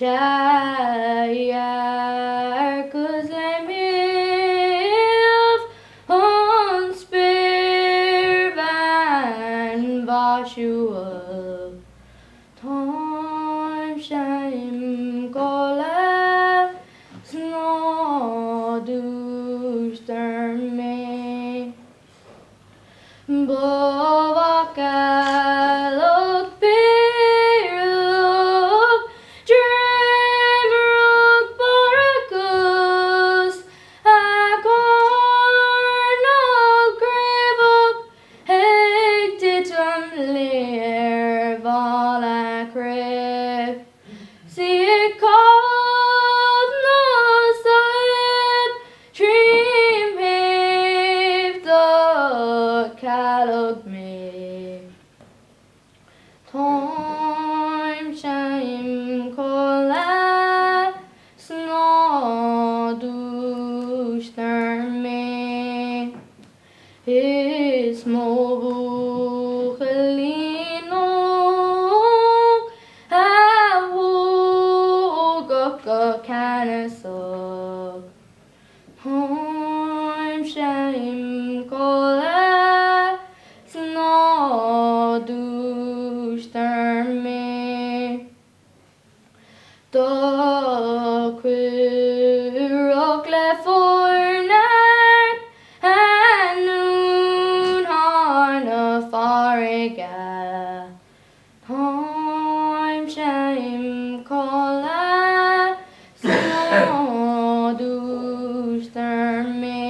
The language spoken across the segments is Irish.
Searcas le mil an spéirbhean mhaisiúil. Táimse im chodladh 's ná dúisctear mé. Ba mhaith Piarlóg Dréimreog Barrachas a Coirneál Craobhach ag titim léir bhalla crith. 'S í ag caitheamh na saighead trím thaobh do cailleadh mé. Táimse im chodladh 's ná dúisctear mé. Is mo bhuachaillín óg a thógadh go ceannasach. Táimse im chodladh 's ná dúisctear mé. Do cuireadh le forneart anonn thar na farraige. Táimse im chodladh 's ná dúisctear mé.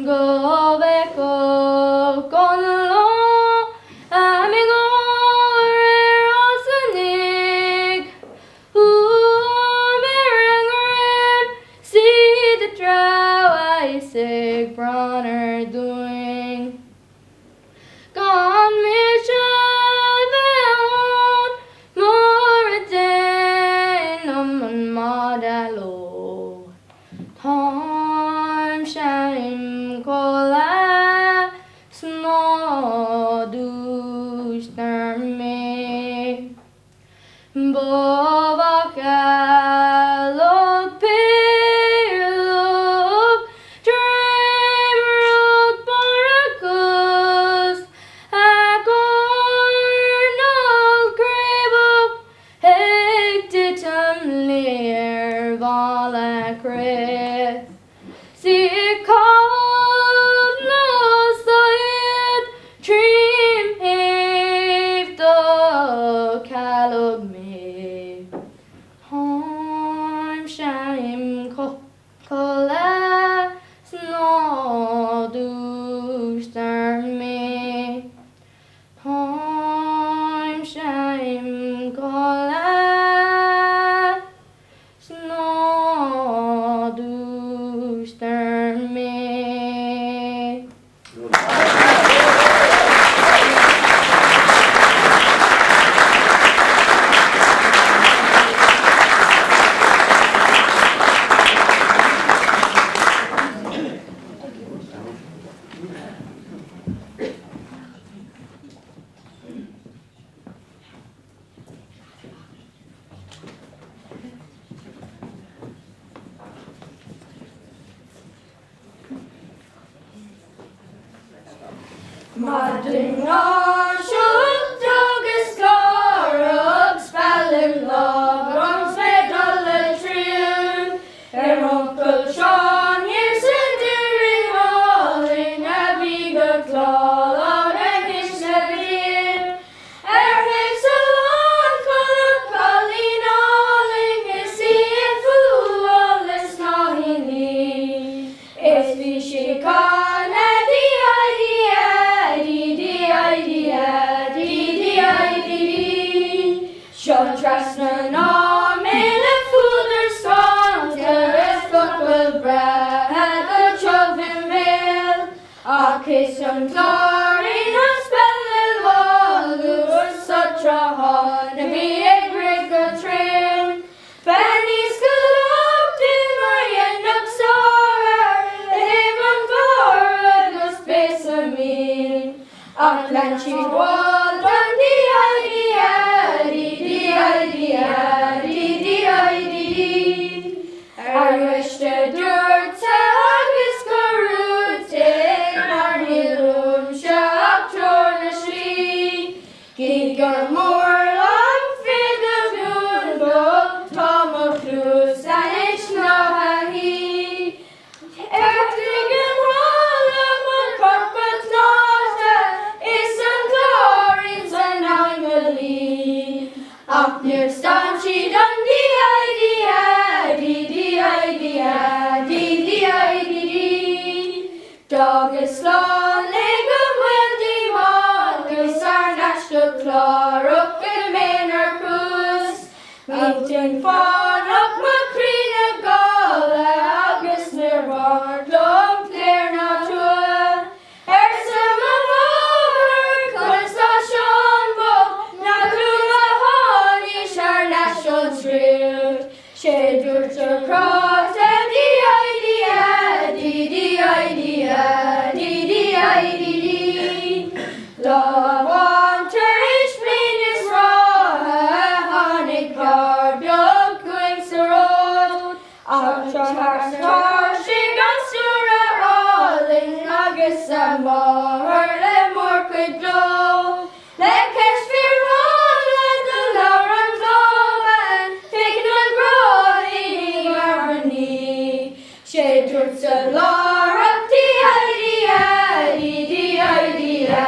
Go bhfeicfeadh an lá a mbeidh ór ar Shasanaigh uaim ar a ndroim 's iad ag treabhadh is ag branar dúinn. Gan mise bheith ann mura dtéanam an madadh leo. Táimse im chodladh 's ná dúisctear mé. Ba mhaith Piarlóg Dréimreog Barrachas a Coirneál Craobhach ag titim léir bhalla crith. 'S í ag caitheamh na saighead trím thaobh do cailleadh mé. Táimse im chodladh 's ná dúisctear mé. Táimse im chodladh. 's ná dúisctear mé. Maidin náisiúnta agus clárach spealann lámh 's mé dul le triall ar m'uncail Seán thiar sa Doirín Álainn a bhí go tláth anois le bliain. Ar thaobh Saileáin chonac cailín álainn is í ag fuáil le snáithíní is bhí sí ag canadh dí I dí a dí dí I dí a dí dí I dí dí Seo trasna ná mé le fuadar scánta is focal breátha go tiubh im mbéal Ach is an cláirín an speal luas sa tsruthán a bhí ag rith go tréan. Bean í scológ di mar dhéanfadh sárfhear le thaobh an bhairr agus béasa mín. Ach lean sí Walton D-I-D-A D-D-I-D-A. A D D I D D. Arís a dúirt-sa agus go rúite mar níl uaimse ach treoir na slí. Gidh gur mór liom fir do ghlúin dó tá mo chluas anois 'na thaithí. Ar chuig an mbaile mo chorp go tnáite is an clár ins an aingilí. Ach níor stán siad an D I D A D D I D A D D I D D. D'fhágas slán le go mbaol díomá agus thar n-ais go Clárach go mbeinn ar chuas. M'intinn fánach, mo chroí 'na gála agus níor mhaith liom cléir ná tuath. Arsa mo mháthair, conas tá Seán bocht nach luath a tháinís thar n-ais ón scrios. Sé dúirt a chráite D I D A D D I D A D D I D D. Lá amháin tar éis bliain is ráithe tháinig carr beag chugainn sa ród. Ach thar sé gasúr álainn agus a máthair le mórchuid gleo. Le ceist fir mhála do labhair an ghobán, Féachann an grá i mar mhnaoi. Sé dúirt sa láithreach D I D A D D I D A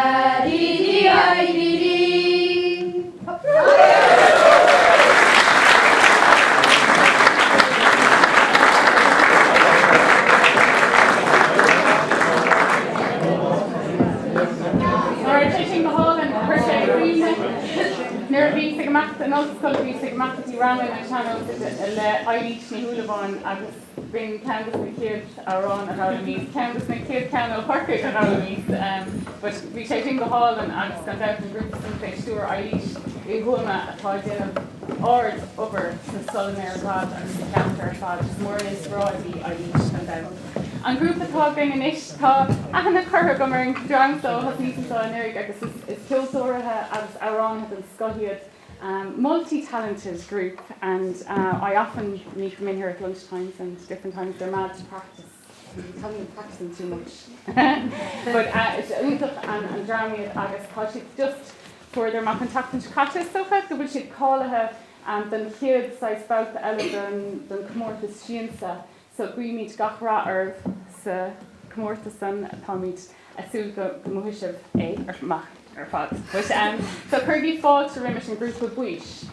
D D I D D. Tá sé sin go hálainn, chuir sé i gcuimhne nuair a bhíos ag imeacht in ollscoil, bhíos ag imeacht go dtí ranganna sean-nós le Eilís Ní Shúilleabháin agus b'in ceann de na chéad amhráin a d'fhoghlaimíos, ceann de na chéad ceann ó Chorcaigh a d'fhoghlaimíos. But bhí sé sin go hálainn agus gan dabht an grúpa san fé stiúir Eilís Uí Thuama atá ag déanamh ard-obair sna scoileanna ar fad agus sa cheantar ar fad. Is mór an inspioráid í Eilís gan dabht. An grúpa atá againn anois, tá aithne curtha agam ar an dream seo ó thosnaíos anseo anuraidh agus is ceoltóirithe agus amhránaithe den scoth iad. Multi-talented group and I often meet them in here at lunchtimes and different times. They're mad to practice. You tell them they're practicing too much. But is iontach an dream iad agus tá siad just fuaireadar amach an tseachtain seo caite is dócha go bhfuil siad cáilithe don chéad saghas babhta eile den chomórtas Siansa. So guímid gach rath oraibh sa chomórtas san, táimid ag súil go mbuafaidh sibh é amach ar fad. But so cuirigí fáilte roimis an grúpa Baois.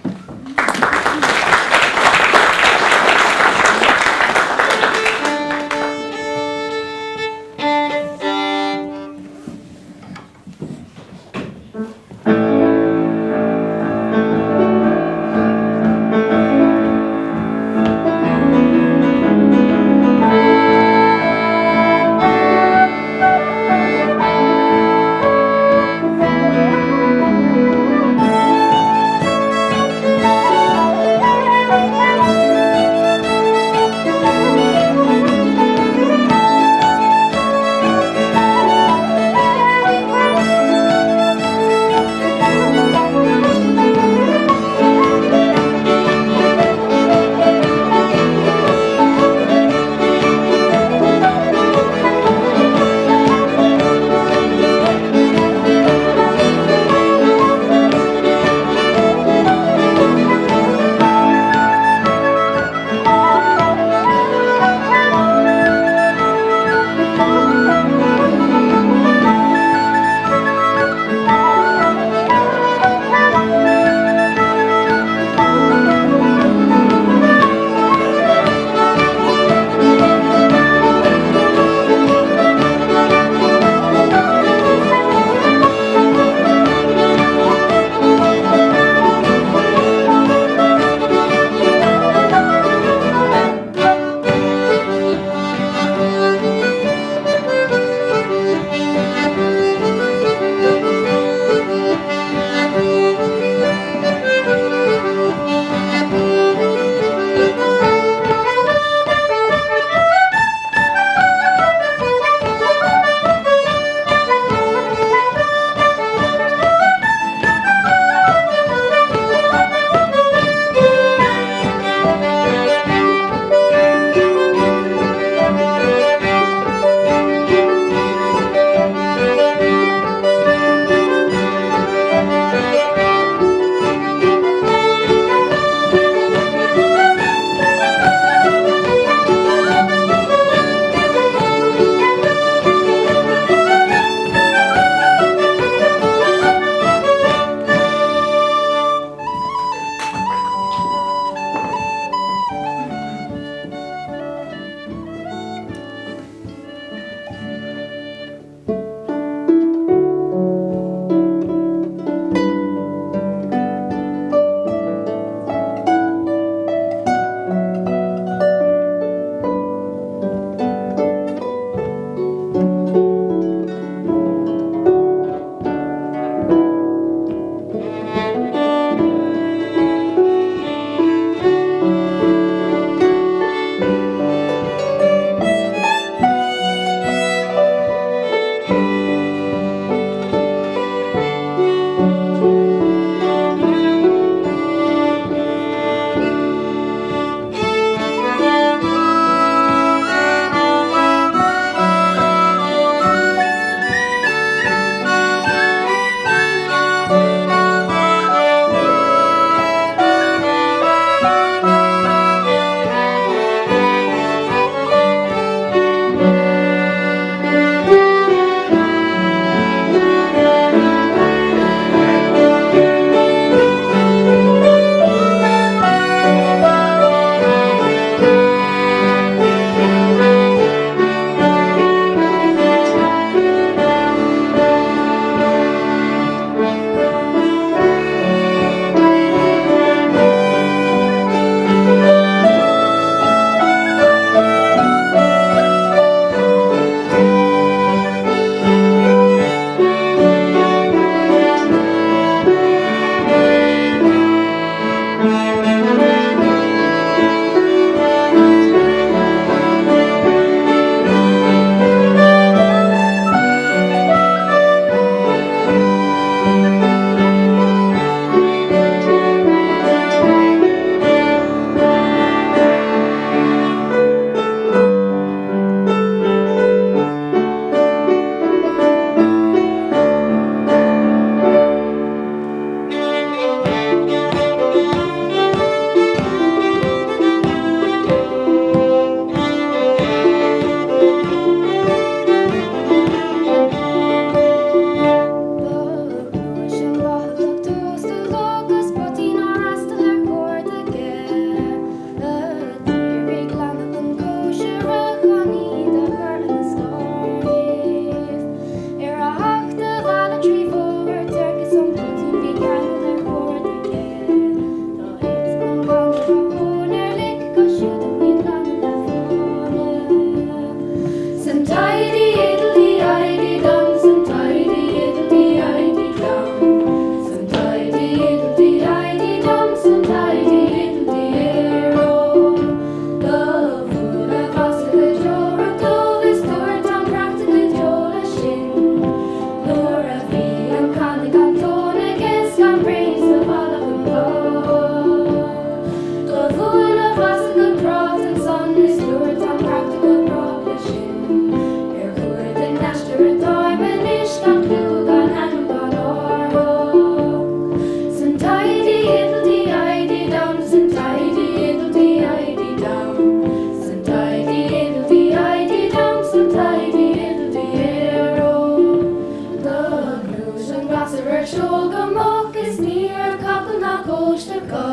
siúl go moch is ní raibh capall ná cóiste acu.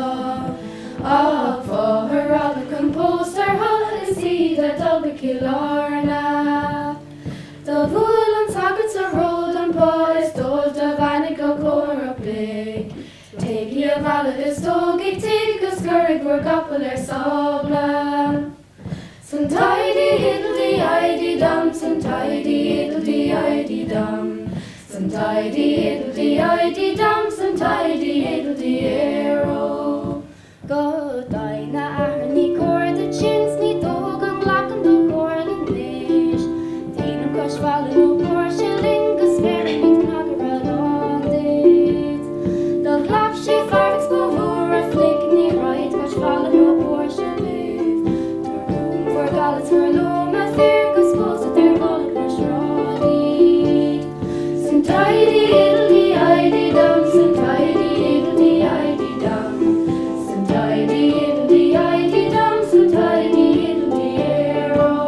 Ach mháthair a thug an post orthu is iad ag dul go Cill Airne. Do bhuail an sagart sa ród an bá is dóibh do bheannaigh go córach léi. Téigí abhaile is tógaigí tigh agus cuiridh bhur gcapall ar sábla. Sun tidy hiddle dee dum, sun tidy hiddle dee dum. Sun tidy hiddle dee dum, sun tidy hiddle dee arrow. Go deimhin a athair ní cóir duit sin 's ní dócha go nglacann do chomhairle anois. Téanam cois bhaile nó póirse linn 'gus bhéarfaimid cnagaire lán duit. Do ghlac sé fear 's ba mhór a phluic ní raghad cois bhaile nó póirse libh. Tabhair chugam bhur gculaith 's bhur lóm a fhir 'gus pósfad ar mhullach na sráide iad. Sun tidy hiddle dee dum, sun tidy hiddle dee dum. Sun tidy hiddle dee dum, sun tidy hiddle dee arrow.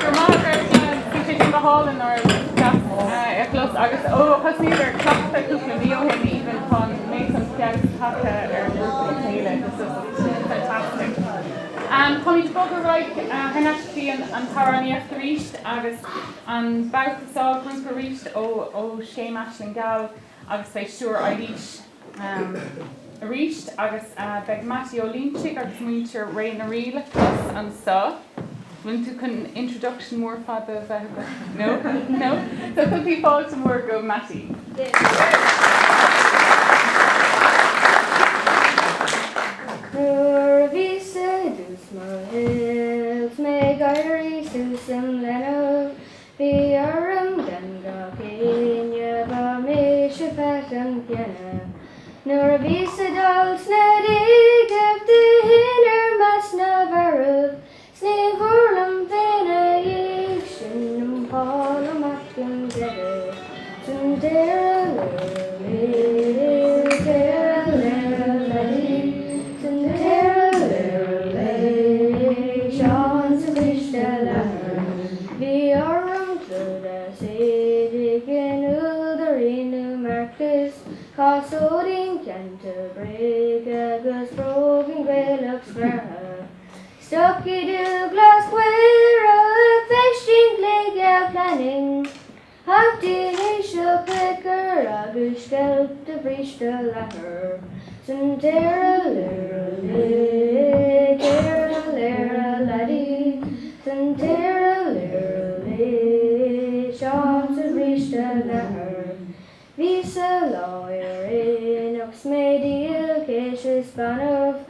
Go maith bhí sé sin go hálainn ar clos agus ó thosnaíodar cleachtadh cúpla mí ó shin even tá méid an feabhas tagtha ar an grúpa le chéile. It's just fantastic. Táimid ag bogadh ar aghaidh thar n-ais go dtí an t-amhránaíocht arís agus an babhta seo grúpa arís ó Scéim Aisling Gheal agus fé stiúir Eilís arís agus beidh Mattie Ó Loingsigh agus muintir Ré na Rí le clos anso. Bhfuil tú chun introduction mór fada a bheith agat? No? No? So tugaigí fáilte mhór go Mattie. Nuair a bhíos i dtús mo shaoil 's mé ag éirí suas im leanbh Bhí urraim gan gach éinne ba mise Pat an Cheanna Nuair a bhíos ag dul sna déagaibh d'ithinn ar measc na bhfearaibh 'S ní mhór liom féin 'na dhiaidh sin iompáil amach im gcleitheamh 'S an téara-léire-lé, téara-léire-leidí 'S an téara-léire-lé, Seán sa bhríste leathair. Bhí orm clúdach éadaigh in údairí nó Marcus, casóidín ceannta bréige agus bróigín Gaelach smeartha. Stocaí dúghlas caora, veistín clégheal planning, hataí íseal Quaker agus sceilp de bhríste leathair. San téara-léire-lé, téara-léire-leidí, san téara-léire-lé, Seán sa bhríste leathair. Bhíos lá ar aonach 's mé díol céis is banbh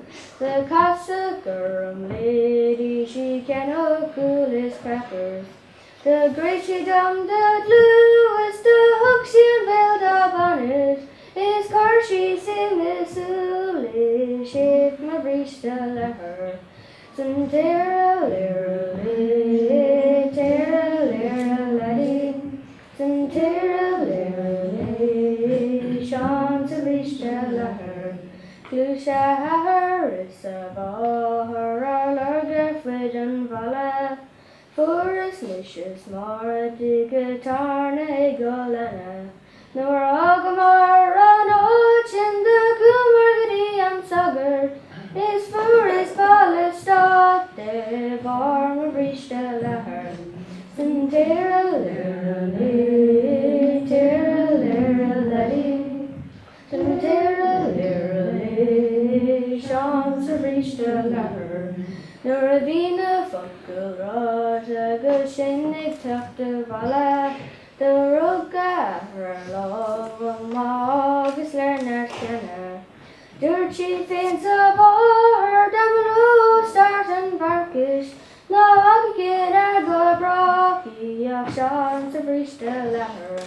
Do casadh orm lady 's í ceannach úll is crackers Do ghríos sí dom do dlúth is do thug sí an béal dá bonnet Is chuir sí suim i súil i shape mo bhríste leathair 'S an téara-léire-lé, téara-léire-leidí. San téara-léire-lé, Seán sa bhríste leathair, Gluais a athair is a mháthair ár lorg ar fuid an bhaile. Fuarthas mise is Máire dtigh a' tairne i gCill Airne. Nuair a fhágamar an áit sin do chuamar go dtí an sagart is fuaireas balla stát de bharr mo bhríste leathair. San téara-léire-lé, téara-léire-leidí, San téara-léire-lé, Seán sa bhríste leathair. Nuair a bhí na focail ráite agus sinn ag teacht abhaile, Do rug a athair ár lámh amach agus le neart geana Dúirt sí féin 's a mháthair dá mba lú start an bharcais ná fágfainn air go brách í ach Seán sa bhríste leathair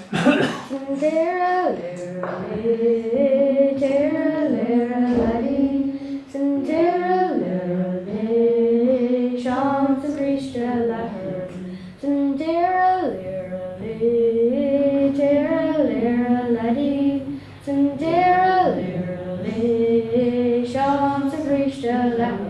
San téara-léire-lé, téara-léire-leidí San téara-léire-lé, Seán sa bhríste leathair. San téara-léire-lé, téara-léire-leidí, San téara-léire-lé, Seán sa bhríste leathair.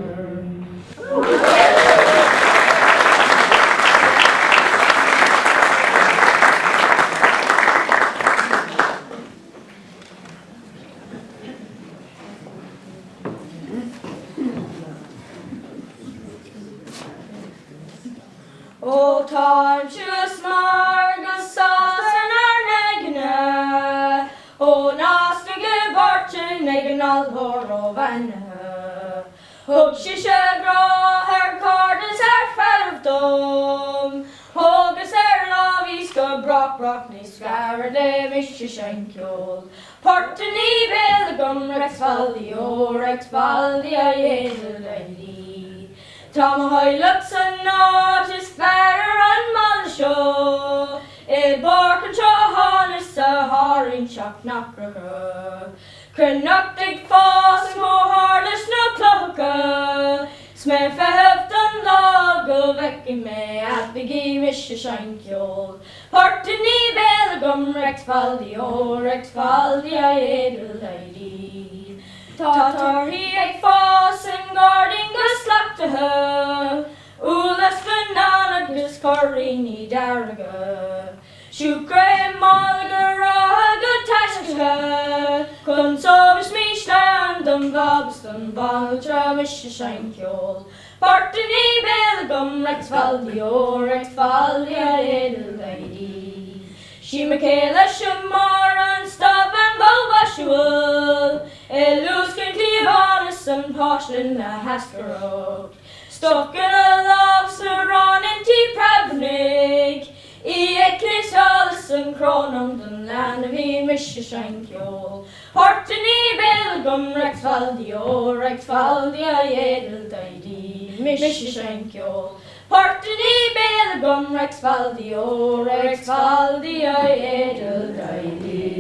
Ó táim suas mar go sásta inár n-aigne, Ó nascadh i bpáirteann ag an Allthóir ró-bheannaithe. Thug sise grá ar cairdeas ar fealramh dom, Thógas ar láimh í 's go brách brách níos fearr le mise seinnt ceoil. Portannaí béil agam Rex Valdi ó Rex Valdi a dhéanamh Tá mo theaghlach san áit is fearr ar an mbaile seo, I bpáirc anseo a thánas sa tharraingt nacracha, Cruithneacht ag fás an comhthar leis na clochacha, 'S mé ag feitheamh don lá go bhfeicfidh mé Aibigí mise seinnt ceoil. Portannaí béil agam Rex Valdi ó Rex Valdi a dí. Tá torthaí ag fás sa ngairdín go slachtaithe, úlla 's banana agus cuiríní dearga, Siúcra i mála go rátha go taiscthe, chun sómhais mísleáin don bhab is don bhanaltra mise seinnt ceoil. Portannaí béil agam Rex Faldio, Rex Faldia Edel Daidí. Sí mo chéile seo Máire an stábhan mhaisiúil, I luasc an cliabhán is an páiste 'na heascaireacht. Stoc ina lámh 's arán inti preabnaigh, Í ag cniotáil is an crón ann don leanbh bhí mise seinnt ceoil. Portannaí béil agam Rex Faldio, Rex Faldia Edel Daidí, mise seinnt ceoil. Portannaí béil agam Rex Faldio, Rex Faldia Edel Daidí.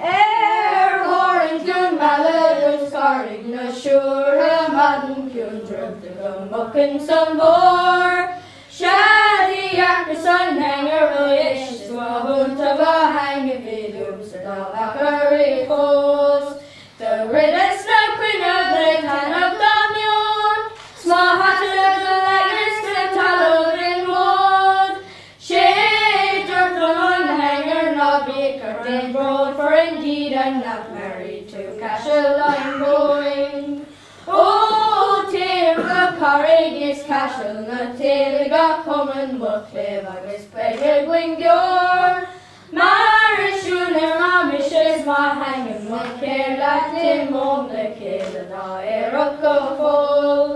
Ar bharr an Chluain Meala agus Carraig na Siúrtha maidin chiúin druidte go moch ins an bhfómhar. Sea ní dhearcas an hangar ó dheis is mo thonnta mo theanga bhí liomsa dá bheadh uirthi fós. Do dhruideas na cuinneog le taitneamh dá meon 's mo hata do leagas go talamh im bhfód. Sé dúirt liom an hangar ná bíodh ort aon bhrón for indeed I'm not married to Cashel I'm going. Ó téim go Carraig is Caiseal na teilg a chumann mo chléibh agus beidh againn geor. Mar is siúnair má mise is má thaitneamh mo chéir leat i mbun na céile ná éireach go fóill.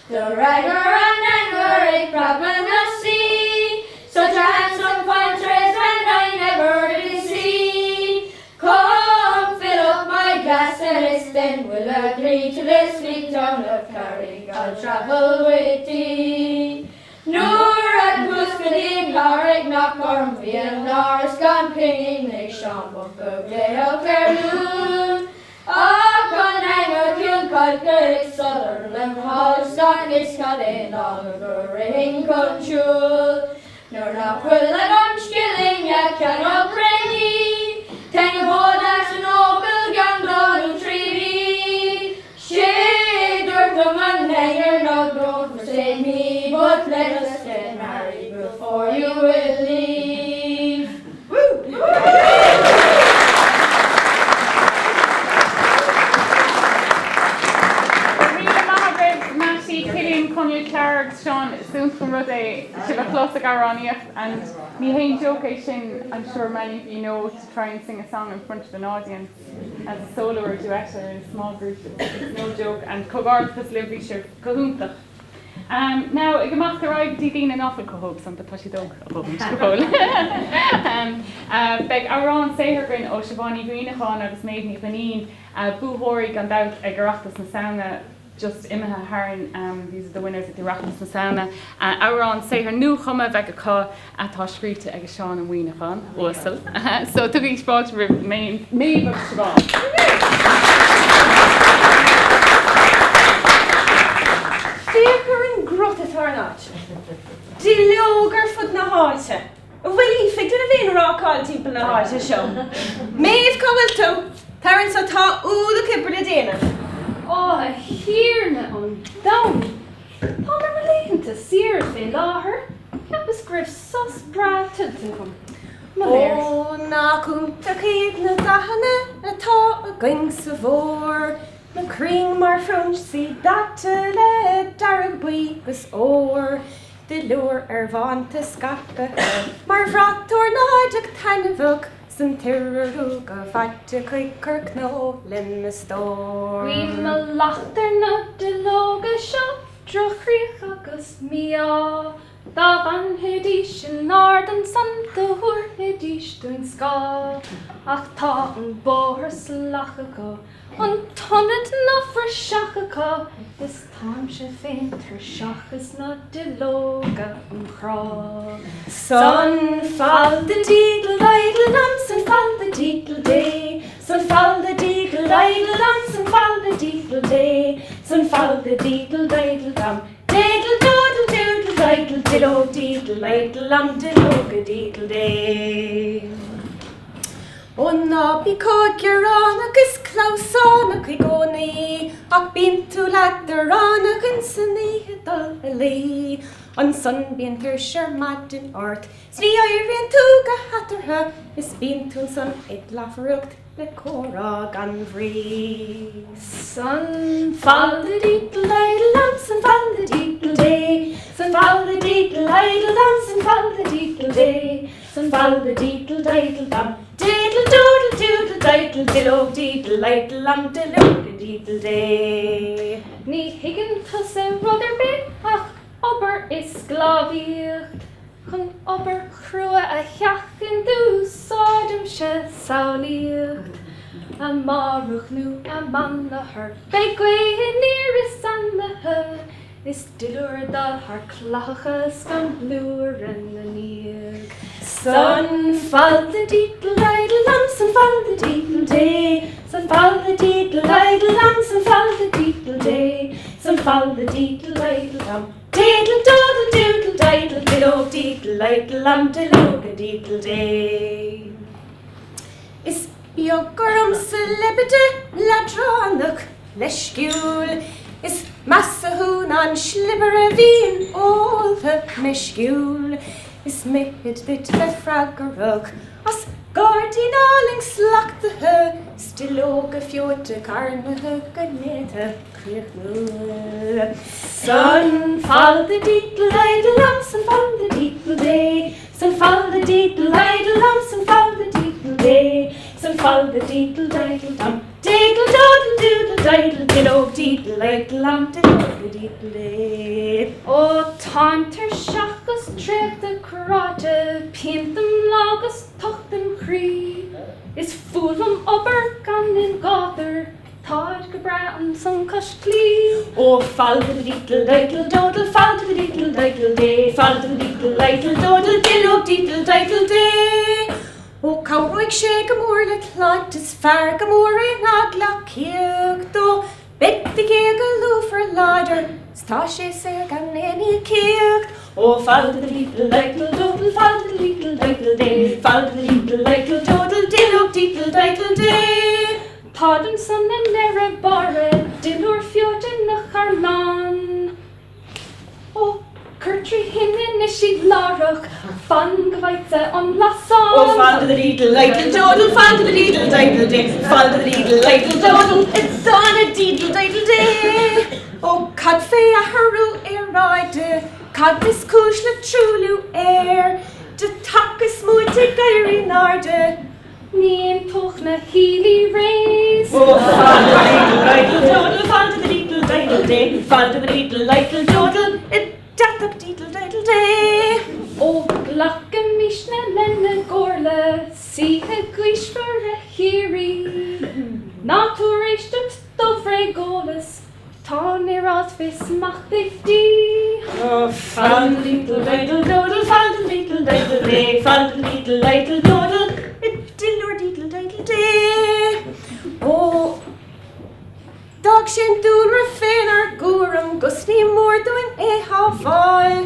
Do fhreagair an hangar ag preabadh 'na suí Such a handsome fine tradesman I never did see Come fill up my glass and it's then we'll agree To the sweet town of Carrick I'll travel with thee. Nuair a chuas go dtí an Charraig nach orm bhí an náire 's gan pingin ag Seán bocht go glaodh ar Luan. Ach an hangar ciúin cailce ag sodar lem sháil 's gan fhios cad é ná go rithinn chun siúil. Nuair nach bhfuil agam scilling a cheannódh réidí, Teanga bhód leis an fhocal gan dá nó 3 mhí. Sé dúirt liom an hangar ná don't forsake me but let us get married before you will leave. Go raibh míle maith agaibh Mattie, Cillian, Conall, Clara agus Seán. Is iontach an rud é sibh a chlos ag amhránaíocht and ní haon joke é sin I'm sure many of you know to try and sing a song in front of an audience. as a solo or a duet or in a small group it's no joke and comhghairdeachas libh bhí sibh go hiontach. Um, now ag imeacht ar aghaidh go dtí daoine ná fuil chomh hóg san but tá siad óg a dhóthain go fóill. um, uh, beidh amhrán saothair againn ó Siobhán Ní Mhuimhneacháin agus Méabh Ní Dhuinnín, uh, buaiteoirí gan dabht ag Oireachtas na Samhna just imithe tharainn, these are the winners at the Oireachtas na Samhna. Amhrán saothair nuachumtha a bheidh acu atá scríte ag Seán Ó Muimhneacháin, uasal. So tugaigí fáilte roimh Méabh agus Siobhán. Féach ar an gcrot atá ar an áit. Duilleog ar fud na háite. An bhfuil thig linn a bheith ag rácáil timpeall na háite seo? Méabh, cá bhfuil tú? Tar anso, tá ualach oibre le déanamh. Ó, a Thiarna an domhain! Táim ar mo laethanta saoire fé láthair. Cheapas go raibh sos breá tuillte agam. Mo léir. Ó, nach iontach iad na dathanna atá againn sa bhfómhar, na crainn mar phroinsí daite le dearg, buí 'gus ór. Duilliúr ar bhánta scaipthe mar bhrat ornáideach taitneamhach 's an t-iora go faiteach ag cur cnó lena stór. Guím mo lacht ar na duilleoga seo, drochchríoch agus mí-ádh, dá bhfanfaidís in ard ansan do thabharfaidís dúinn scáth. Ach tá an bóthar salach acu. An t-ionad ná fuair seach acu is táimse féin tuirseach is na duilleoga im chrá. San fal da deedle idle dum san fal da deedle day San fal da deedle idle dum san fal da deedle day San fal da deedle idle dum deedle doodle doodle idle diddle deedle idle um duilleoga deedle day. Ó ná bí chomh gearánach is clamhsánach i gcónaí. Ach bíonn tú leadránach insan oíche dul a luí. Ansan bíonn tuirse ar maidin ort 's ní éiríonn tú go heatarthu is bíonn tú ansan ag glafaireacht le comhrá gan bhrí. San fal-da-deedle idle dam san fal-da-deedle day San fal-da-deedle idle dam san fal-da-deedle day San fal-da-deedle diddle dam diddle doodle doodle diddle duilleog deedle idle am duilleoga deedle day. Ní thuigeann tusa rud ar bith ach obair is sclábhaíocht. Chun obair chrua a sheachaint úsáidimse samhlaíocht. Amárach nó amanathar beidh gaoth aniar is ainmhithe is duilliúr ag dul thar clathacha 's gan blúire 'na ndiaidh. San fal-da-deedle idle dam san fal-da-deedle day San fal-da-deedle idle dam san fal-da-deedle day San fal-da-deedle idle dam diddle doodle doodle diddle duilleog deedle idle am duilleoga deedle day. Is beag ormsa leibide leadránach leisciúil, is measa thú ná an slibire a bhíonn ólta meisciúil. Is mithid duit bheith freagrach as gairdín álainn slachtaithe 's duilleoga feoite carnaithe go néata críochnúil. San fal-da-deedle idle dam san fal-da-deedle day San fal-da-deedle idle dam san fal-da-deedle day San fal-da-deedle diddle dam diddle doodle doodle diddle duilleog deedle idle am duilleoga deedle day. Ó táim tuirseach 's traochta cráite, pian im lámh 's tocht im chroí. Is fuath liom obair gan aon ghátar, táid go breá ansan cois claí. Ó fal-da-deedle diddle doodle fal-da-deedle diddle day fal-da-deedle idle doodle duilleog deedle diddle day. Ó cabhróidh sé go mór le shláinte is fearr go mór é ná gleacaíocht ó beidh do ghéaga lúfar láidir 's tá sé saor gan aon íocaíocht. Ó fal-da-deedle diddle doodle fal-da-deedle diddle day fal-da-deedle idle doodle duilleog deedle diddle day. Táid ansan i ndeireadh báire, duilliúr feoite 'na charnán. Ó, cuir trí thine anois iad láithreach, fan go bhfaighidh-sa an lasán. Ó fal-da-deedle idle doodle fal-da-deedle diddle day fal-da-deedle idle doodle donna deedle diddle day. Ó cad fé athrú aeráide, cad is cúis le truailliú aeir, de taca is muid ag éirí in airde? Ní aontódh na Healy Raes. Ó fal-da-deedle idle doodle fal-da-deedle diddle day fal-da-deedle idle doodle i deatach deedle diddle day. Ó glacaimisne lena gcomhairle, saoithe gaoismheara Chiarraí. Ná tabhair éisteacht do bhréageolas, tá an aeráid fé smacht ag Dia. Ó fal-da-deedle diddle doodle fal-da-deedle diddle day fal-da-deedle idle doodle i duilliúr deedle diddle day. Ó d'fhág sé an dúlra fénár gcúram 'gus ní mór dúinn é shábháil.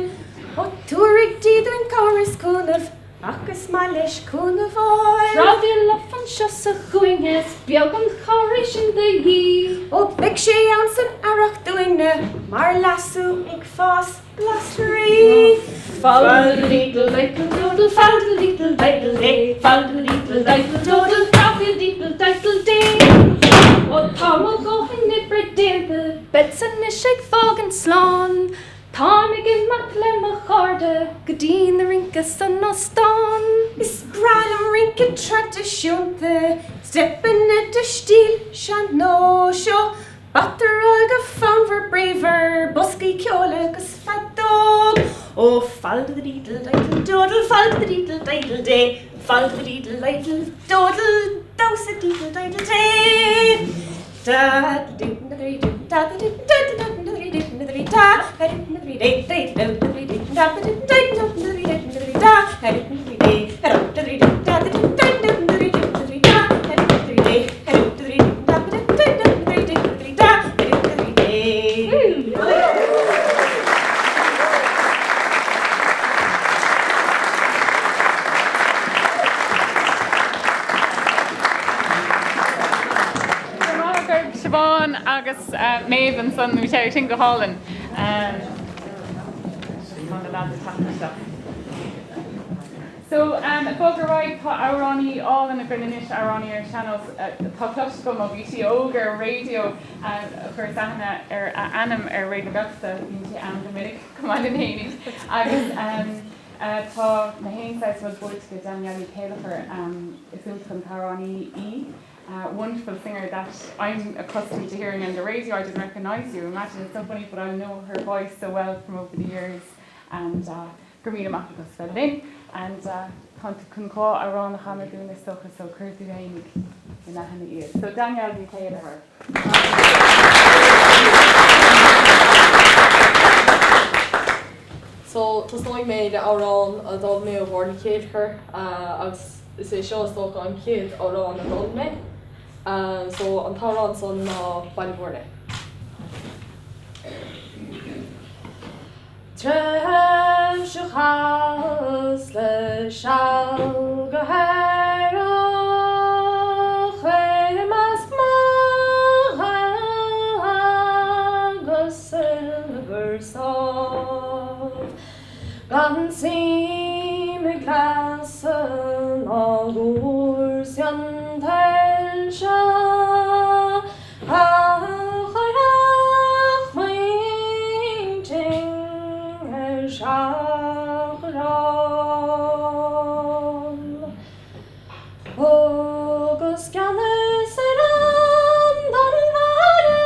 Ó tabharfaidh Dia dúinn cabhair is cúnamh ach is maith leis cúnamh fháil. Dramhaíl lofa anseo sa chúinne is beag an chabhair é sin de dhíth. Ó beidh sé ann san earrach dúinne mar leasú ag fás glasraí. Fal-da-deedle diddle doodle fal-da-deedle diddle day fal-da-deedle diddle doodle dramhaíl deedle diddle day. Ó tá mo dhóthain oibre déanta, beadsa anois ag fágaint slán. Táim ag imeacht le mo chairde go dtí na rince san óstán. Is breá liom rince traidisiúnta, steipeanna de stíl sean-nóis, ó bataireáil go fonnmhar bríomhar, boscaí ceoil agus feadóg. Ó fal-da-deedle diddle doodle fal-da-deedle diddle day, fal-da-deedle idle doodle, damhsa deedle diddle day. Go raibh maith agaibh. Siobhán agus Méabh ansan, bhí sé sin go hálainn. Tá na lads ag teacht isteach. So, bog ar aghaidh, tá amhránaí álainn againn anois, amhránaí ar sean-nós atá cloiste agam ó bhí sí óg ar an raidió, chuireas aithne ar a ainm ar Raidió na Gaeltachta, bíonn sí ann go minic, chomh maith linn fhéinig, agus tá na haon saghas rud buaite ag Danielle Ní Chéilleachair, is iontach an t-amhránaí í, wonderful singer that I'm accustomed to hearing on the radio, I didn't recognise you, imagine, it's so funny but I know her voice so well from over the years and Go raibh míle maith agat as bheith linn and tá tú chun dhá amhrán a chanadh dúinn is dócha so cuir tú fhéinig in aithne iad. So Danielle Ní Chéilleachair. So tosnóidh mé le amhrán a d'fhoghlaim mé ó Mháire Ní Chéilleachair agus is é seo is dócha an chéad amhrán a d'fhoghlaim mé. So an t-amhrán san ná Baile Mhúirne. Tréimhse a chaitheas le seal go hEireach i measc mo ghaol agus ina gcur sámh, gan suim i gcleasa ná gcúrsaí an tsaoil seo. A chuirfeadh m'intinn ar seachrán. Thugas ceannas ar an don bhaile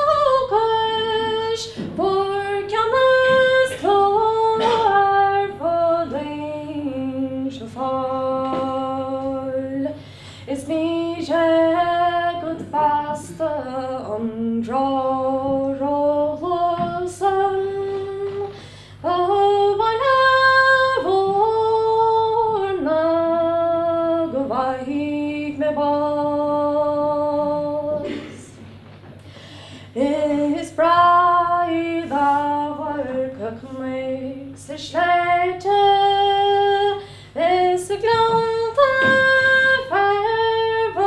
dhúchais, fuair ceannas clú ar fud Inse Fáil. Is ní agat feasta an grá ródhlúth san do Bhaile Mhúirne go bhfaighidh mé bás. Is breá iad amharc cnoic 's sléibhte. Is gleannta féarmhara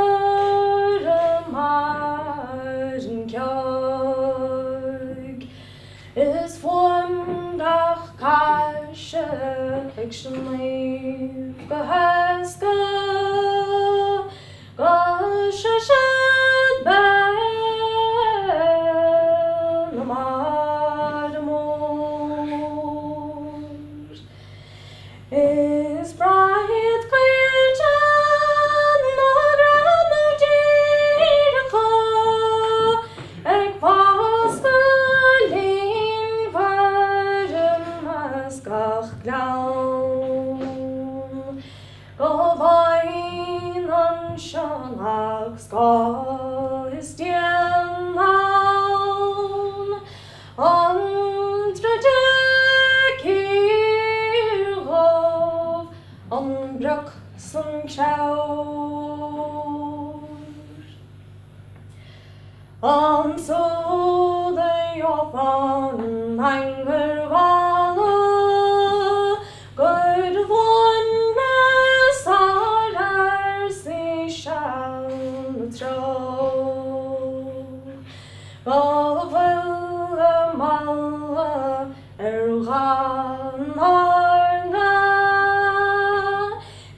mar an gcearc, Is fuaim gach caise ag sníomh go héasca, Go sroisead béal na mara mór. Is breá iad coillte na gcrann díreacha ag fás go líonmhar i measc gach gleann. Go bhfaighinn anseo nach scáth is díon ann. An tríú cíor dhubh, an broc 's an creabhar. Ansúd a gheofá an angair mhalla gur bhain mé sár ársaí seal na treo. Go bhfuil a mala ar dhath an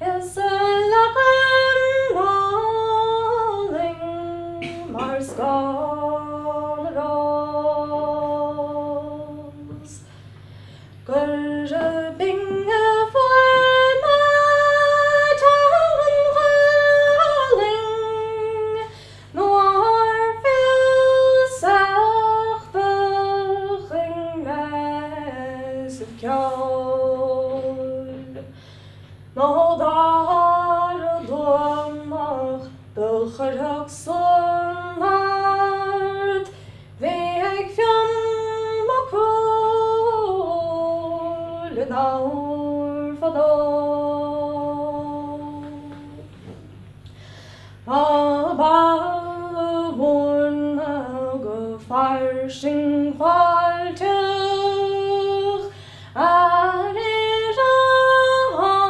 Is a leagan álainn mar scáth na rós Gur binn a fuaim teangan Ghaelainn Nár fill sách do chuingléasaibh ceoil, Nó dar Domhnach do chuirfeadh san ort Bhí ag Fionn Mac Cumhaill in uair fadó. Tá Baile Mhúirne go fairsing fáilteach ar an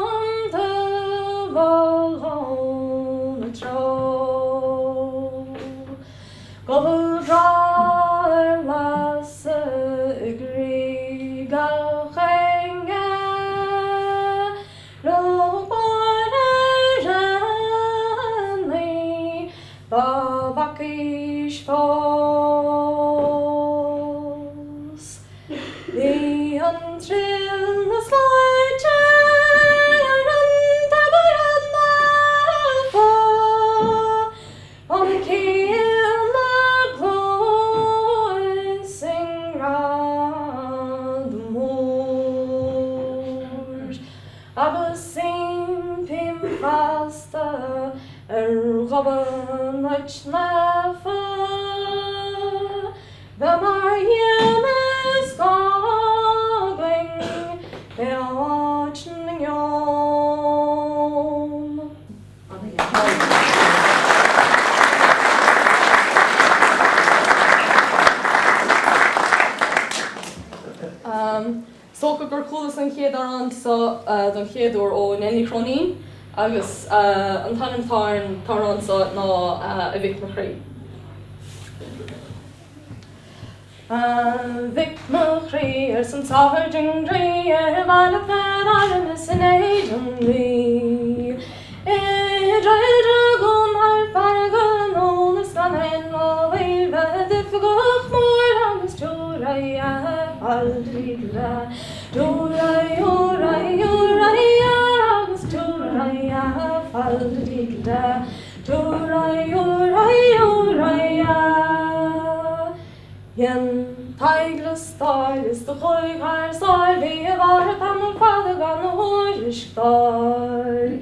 taobh na treo. feasta ar ghob an áit naofa. Bheith mar dhíon is gá againn fé áit na ngean. Is dócha gur chualas an chéad amhrán seo don chéad uair ó Nell Ní Chróinín agus an t-ainm atá ar an t-amhrán seo ná A Mhic mo Chroí. A mhic mo chroí, arsa an sáirsint groí, ar mhaith leat bheith in arm is in éadan rí? I dtriail dragún thar farraige anall is gan aon bhaol bheith d'oifigeach mór agus tabhair fáilte tabhair agus tabhair fáilte Dhein Tadhg liostáil is do chuaigh thar sáil bhí i bhfad tamall fada gan a thuairisc d'fháil.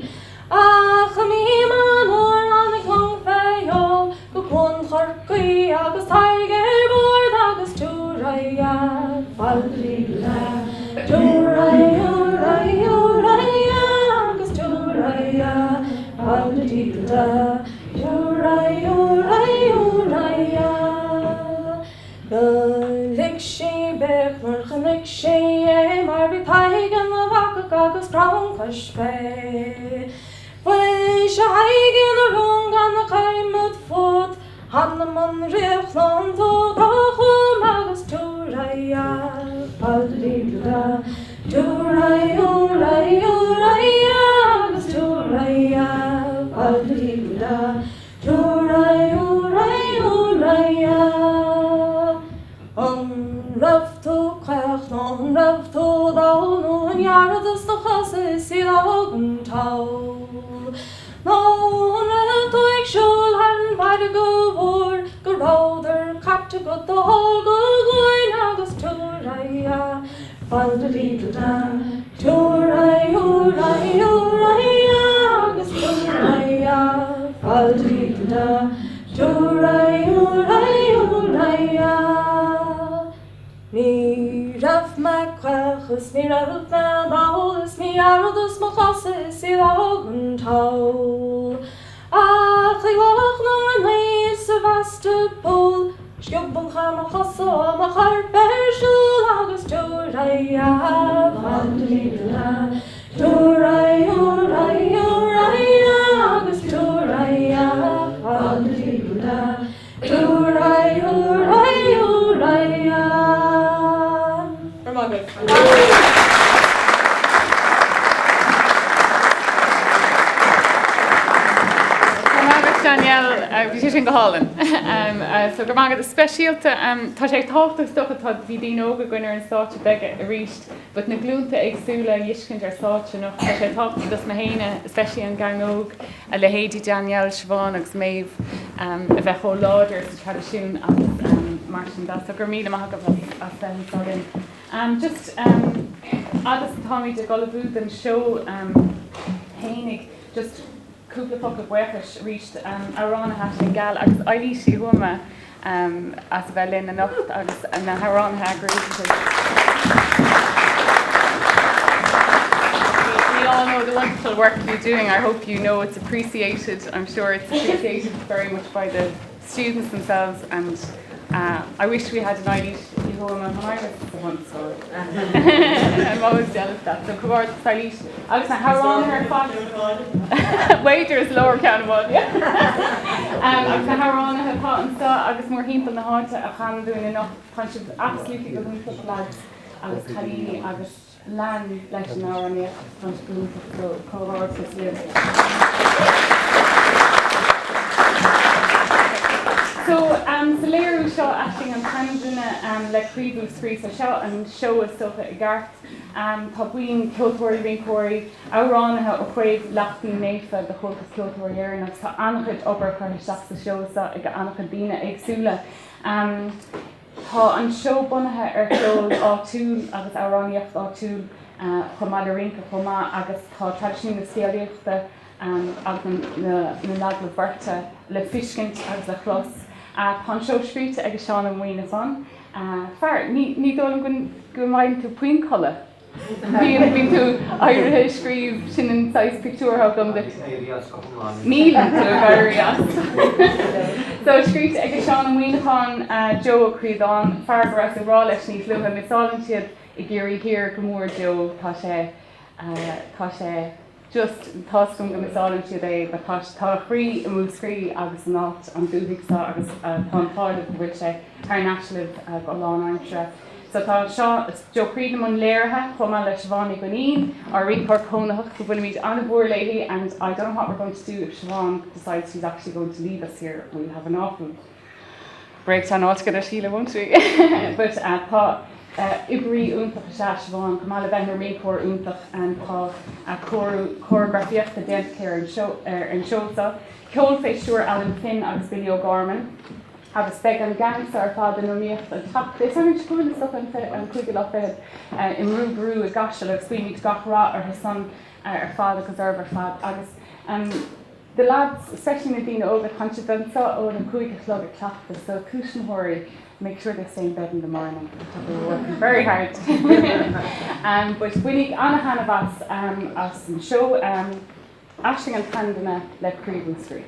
Ach i mí Meán Fhómhair tháinig long fé sheol go Cuan Chorcaí agus Tadhg ar bord agus tabhair fáilte agus tabhair fáilte Do lig sí béic nuair chonaic sí é mar bhí Tadhg ina bhacach agus crann cois fé. Mhuise a Thaidhgín a rún gan a choimeád fút, th'anam 'on fhraoch ná an dubh atá chugam agus tabhair fáilte agus tabhair fáilte An raibh tú caoch nó an raibh tú dall nó an ngearradas do chosa is iad a thug an togha? Nó an raibh tú ag siúl thar an bhfarraige mhór go rabhadar caite agat ó thall go guain agus tabhair fáilte tabhair agus tabhair fáilte tabhair Ní raibh mé caoch is ní raibh mé dall is ní dhearradas mo chosa is iad a thug an togha. Ach ag Loch na nGnaoi Sevastopol sciob an charr mo chosa ó mo chorp ar siúl agus tabhair fáilte tabhair agus tabhair fáilte tabhair Go raibh maith agat. Go raibh maith agat Danielle, bhí sé sin go hálainn. So go raibh maith agat. Is speisialta, tá sé tábhachtach is dócha, tá, bhí daoine óga againn ar an stáitse beidh arís, but na glúnta éagsúla a fheiscint ar stáitse anocht, tá sé tábhachtach dos na héinne, especially an gang óg, a leithéidí Danielle, Siobhán agus Maeve a bheith chomh láidir sa traidisiún agus mar sin de. So go raibh míle maith agaibh as bheith anseo linn. Just agus táimid ag ullmhú don seó fhéinig, just cúpla focal buíochais arís amhránaithe Aisling Gheal agus Eilís Uí Thuama as a bheith linn anocht agus na hamhránaithe eagraithe. We all know the wonderful work you're doing. I hope you know it's appreciated. I'm sure it's appreciated very much by the students themselves and uh, I wish we had an Eilís Uí Thuama when I was sa bhunscoil. I'm always jealous of that. So comhghairdeas Eilís agus na hamhránaithe ar fad. B'fhéidir is leor ceann amháin. Agus na hamhránaithe atá anseo agus mórthimpeall na háite a chan dúinn anocht tá sibh absolutely go hiontach lads agus cailíní agus lean leis an amhránaíocht tá sibh go hiontach so comhghairdeas libh. So um, sa léiriú seo Aisling an tSeanduine um, le Croí Mhúscraí so seo an seó is dócha i gceart. Tá buíon ceoltóirí, rinceoirí, amhránaithe ó Chraobh Lachtaín Naofa de Chomhaltas Ceoltóirí Éireann agus tá an-chuid obair curtha isteach sa seó seo ag an-chuid daoine éagsúla. Tá an seó bunaithe ar cheol áitiúil agus amhránaíocht áitiúil. chomh maith le rince chomh maith agus tá traidisiún na scéalaíochta agus na n-agallamh beirte le feiscint agus le clos. Tá an seó scríte ag Seán Ó Muíneacháin. Fear, ní dóigh liom go bhfaigheann tú puinn codladh. Bíonn, bíonn tú éirithe ag scríobh, sin an saghas pictiúr atá agam duit. Éirí as go hiomlán. Níleann tú ag éirí as. So, scríte ag Seán Ó Muíneacháin, Joe Ó Críodáin, fear go rabhas ag rá leis níos luaithe, missálann siad i gCiarraí Thiar go mór Joe, tá sé, tá sé. Just, tá's agam go missálann siad é but tá, tá a chroí i Múscraí agus san áit, an dúthaigh seo agus tá an t-ádh libh go bhfuil sé thar n-ais libh go lánaimseartha. So tá seo, Joe Creed i mbun léirithe chomh maith le Siobhán Ní Dhuinnín, ár rinceoir cónaitheach go bhfuilimid an-mhór léi and I don't know what we're going to do if Siobhán decides she's actually going to leave us here, we'll have an awful breakdown altogether, Síle, won't we? But tá oibrí iontach is ea Siobhán, chomh maith le bheith ina rinceoir iontach, tá cóireagrafaíochta déanta aici ar an seó ar an seó seo. Ceol fé stiúir Alan Finn agus Billy O'Gorman. Agus beidh an gang seo ar fad in iomaíocht an tseachtain Dé Sathairn seo chugainn, is dócha, an cúigiú lá fichead, i mBrú Ború i gCaiseal agus guímid gach rath orthu san ar fad agus oraibh ar fad. Agus The lads, especially na daoine óga, tá siad anseo ón 5 a chlog ag cleachtadh, so tuismitheoirí, make sure they stay in bed in the morning, they're working very hard. um, but bainigí an-taitneamh as, um, as an seó, um, Aisling an tSeanduine le Croí Mhúscraí.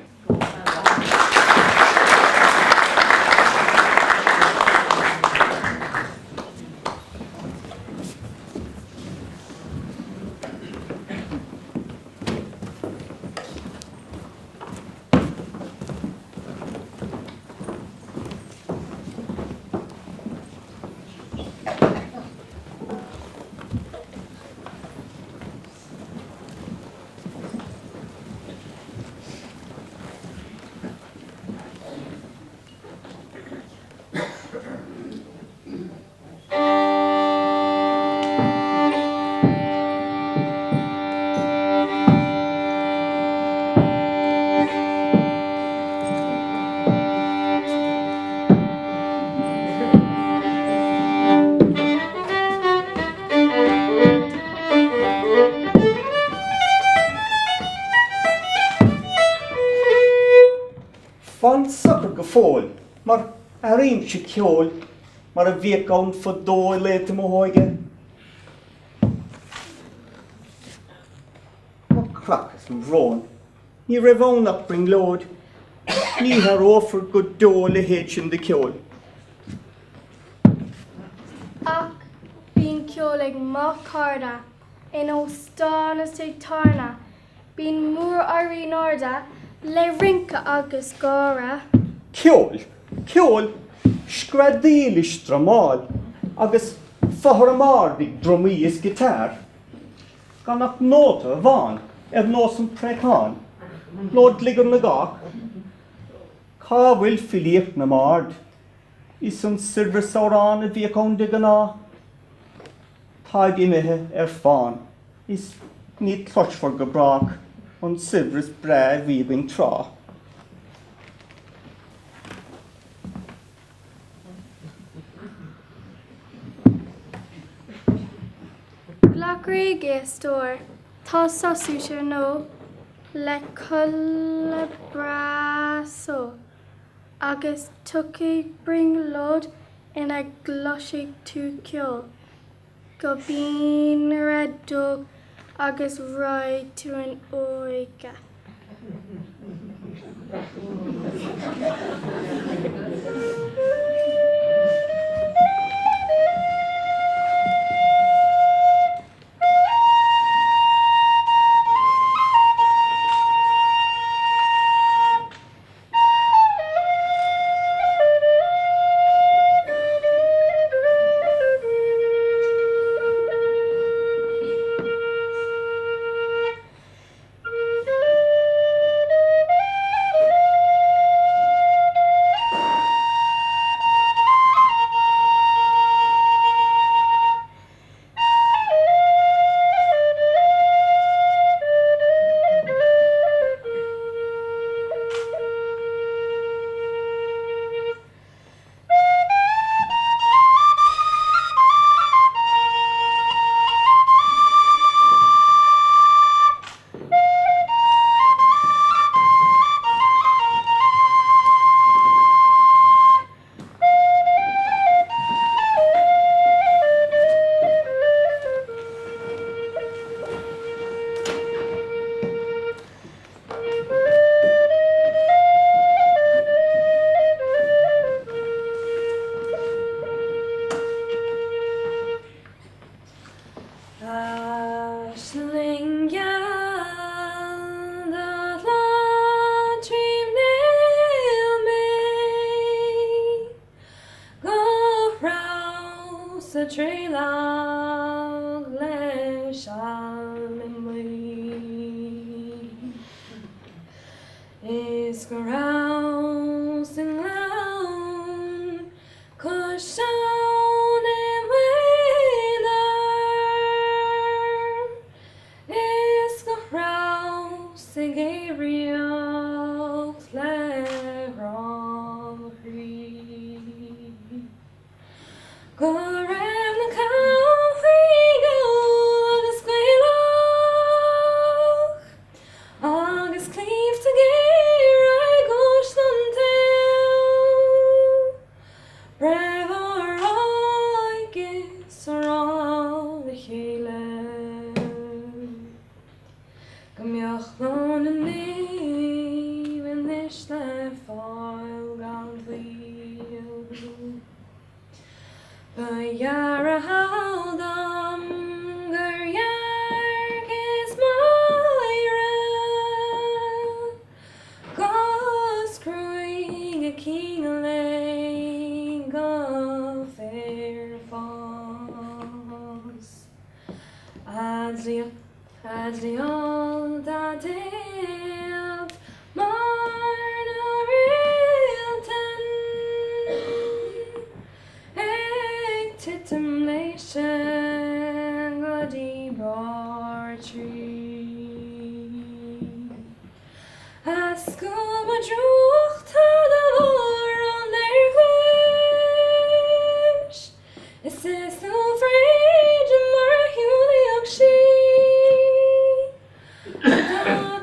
Fan socair go fóill, mar airímse ceol mar a bhíodh ann fadó i laethanta m'óige. Mo chreach is mo bhrón, ní raibh ann ach brionglóid, ní haireofar go deo a leithéid sin de cheol. Ach bíonn ceol ag mo chairde in óstán is tigh tábhairne. Bíonn mór-éirí in airde le rince agus gáire. Ceol! Ceol! Screadaíl is stramáil agus fothram ard ag drumaí is guitar. Gan ach nóta amháin ar nós an préacháin nó gliogar na gcách. Cá bhfuil filíocht na mbard is an saibhreas amhrán a bhíodh ann de ghnáth? Táid imithe ar fán is ní chloisfear go brách an saibhreas breá a bhí againn tráth. Glac réidh é, a stór, tá sos uait ar ndóigh, le codladh breá só, agus tiocfaidh brionglóid ina gcloisfidh tú ceol go binn ar a dóigh agus raghaidh tú in óige. tré lag le seal i mbaol. Is go rabhas i ngleann cois abhann i m'aonar. Is go rabhas ag aeraíocht le grá mo chroí. Go raibh na camthaí geal agus Gaelach agus claímhte géara ag uaisle an tsaoil. Breith ár aghaidh is a rá le chéile go mbeadh Lá na Naomh anois le fáil gan mhoill. Ba ghearr a shaol dom gur dhearcas Máire 'Gus gruaig a cinn uilig go féar ag fás. Fhad dá dtaobh mar na réalta ag titim léise go dtí barr a 3. A scuaba drúchta de bharr an léirchlis. Is i sluafhréid mar a shiúlaíodh sí. A dá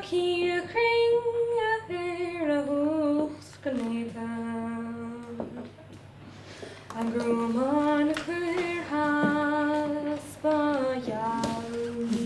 cíoch chruinn ar a hucht go néata. A gruama na cuirtheas ba gheal í.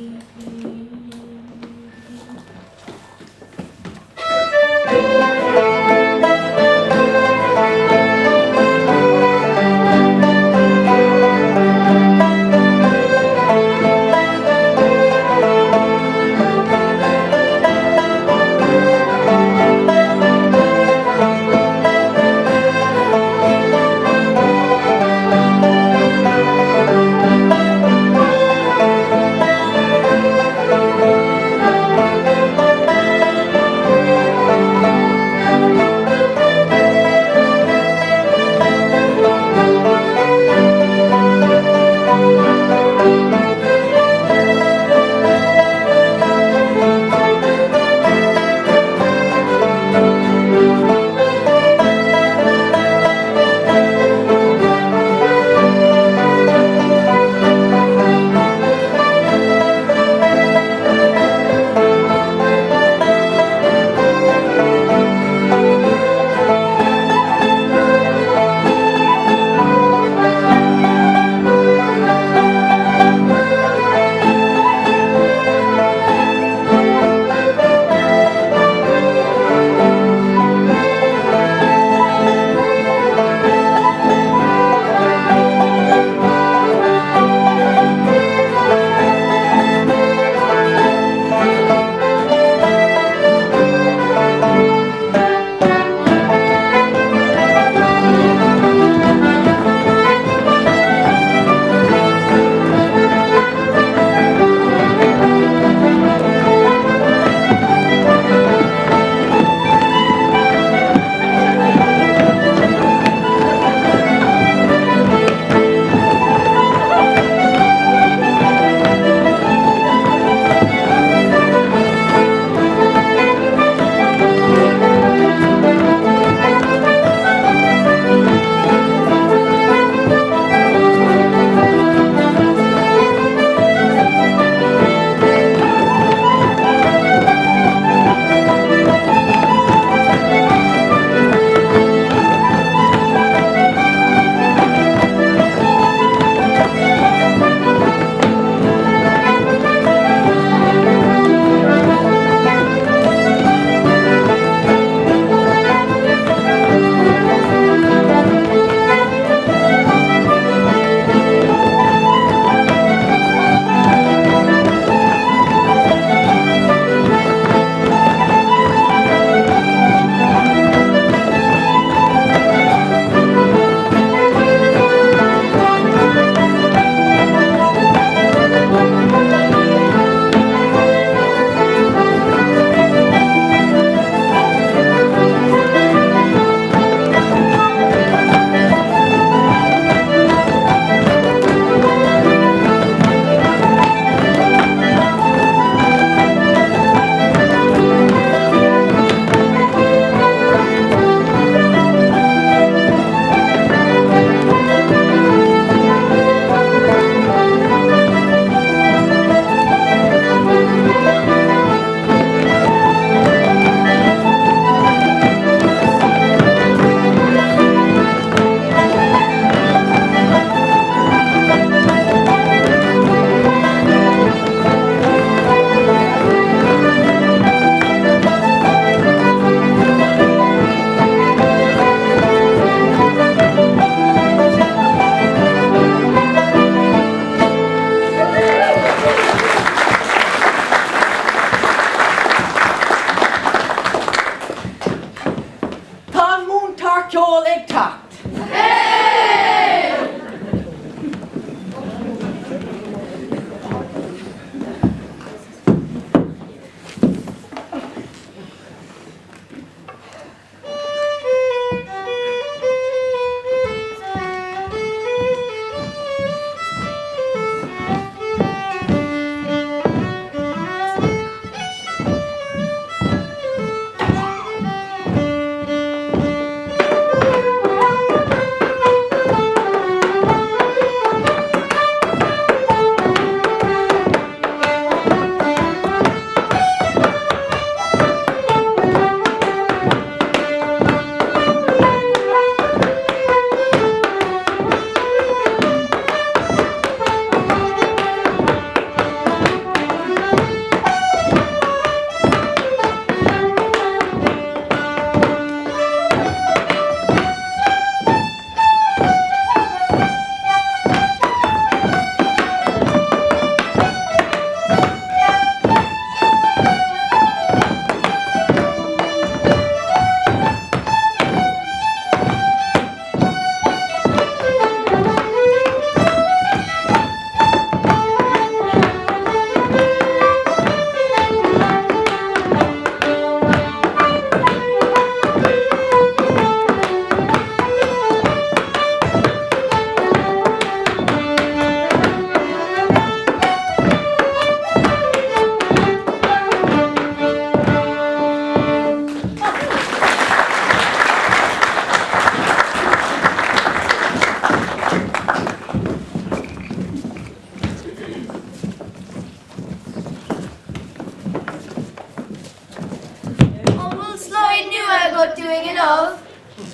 agat dúinn inniu?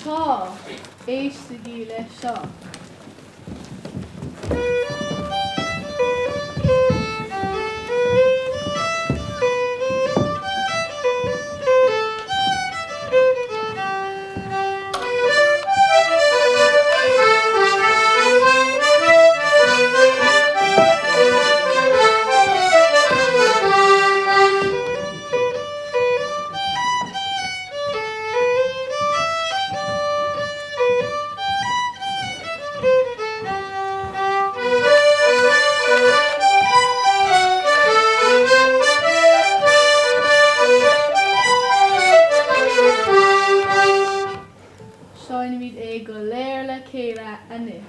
Tá! Éistigí leis seo. Seinnimid é go léir le chéile anois.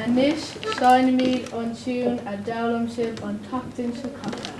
Anois seinnimid an tiún a d'fhoghlaim sibh an tseachtain seo caite.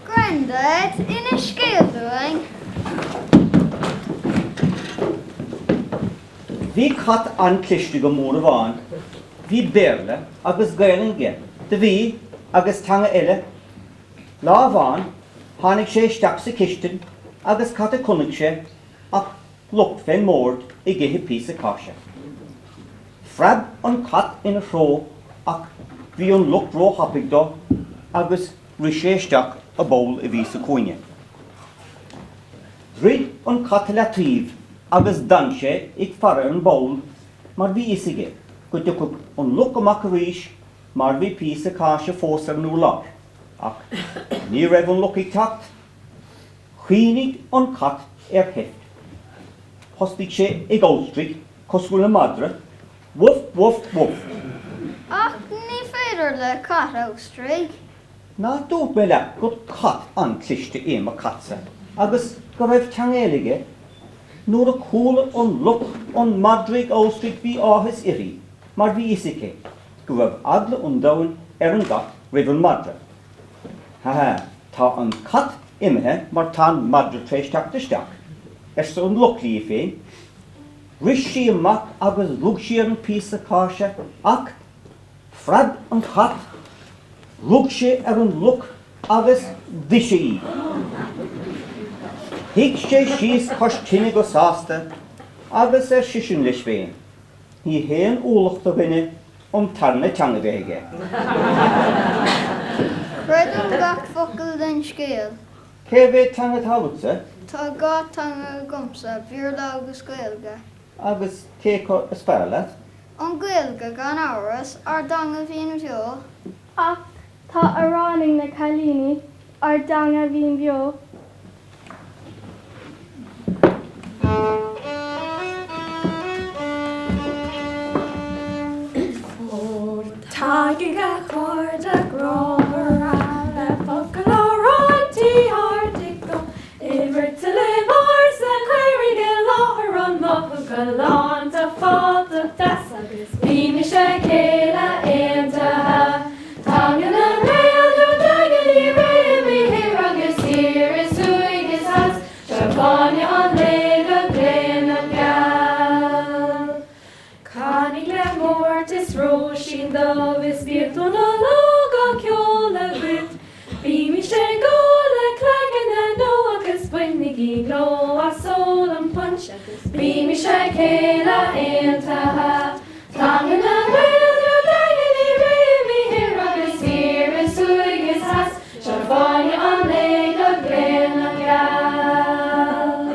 Grandad, inis scéal dúinn. Bhí cat an-cliste go mór amháin. Bhí Béarla agus Gaelainn aige. Do bhí, agus teanga eile. Lá amháin tháinig sé isteach sa chistin agus cad a chonaic sé ach luch fén mbord ag ithe píosa cáise. Phreab an cat ina threo ach bhí an luch ró-thapaidh dó agus rith sé isteach i bpoll a bhí sa chúinne. Dhruid an cat i leataobh agus d'fhan sé ag faire ar an bpoll mar bhí fhios aige go dtiocfadh an luch amach arís mar bhí píosa cáise fós ar an urlár. Ach ní raibh an luch ag teacht. Chuimhnigh an cat ar sheift. Thosnaigh sé ag amhantraigh cosúil le madra, Woof, woof, woof. Ach ní féidir le cat amhantraigh. Nach dúirt mé leat gur cat an-cliste é mo chatsa agus go raibh teanga eile aige? Nuair a chuala an luch an madra ag amhantraigh bhí áthas uirthi mar bhí fhios aici go raibh eagla an domhain ar an gcat roimh an madra. Ha ha, tá an cat imithe mar tá an madra tar éis teacht isteach, arsa an luch léi féin. Rith sí amach agus rug sí ar an píosa cáise ach Phreab an cat, rug sé ar an luch agus d'ith sé í. Shuigh sé síos cois tine go sásta agus ar seisean leis féin, Ní haon ualach do dhuine an tarna teanga a bheith aige. Creidim gach focal den scéal. Cé mhéad teanga atá agatsa? Tá 2 teanga agamsa, Béarla agus Gaeilge. Agus cé acu is fearr leat? An Ghaeilge, gan amhras, ár dteanga bhinn bheo. Ach tá amhrán ag na cailíní, ár dteanga bhinn bheo. Tagaig a chairde grámhara le focal á ráití ardaigh go Imirt libh ársa caoirigh i láthair an mothú galánta fáilteach deas agus bímis le chéile aontaithe. Teanga na nGael go daingean í réimí thoir agus thiar is thuaidh is theas seo fáinne an lae go gléineach geal. Canaigí le Máirt is Róisín Dubh is bíodh Ó Nollag á ceol agaibh. Bímis ag ól le cleaganna nua agus bainigí gleo as ól an punch agus bímis le chéile aontaithe. Teanga na Gaeilge daingean í réim í thoir agus thiar is thuaidh is theas, seo fáinne an lae go gléineach geal.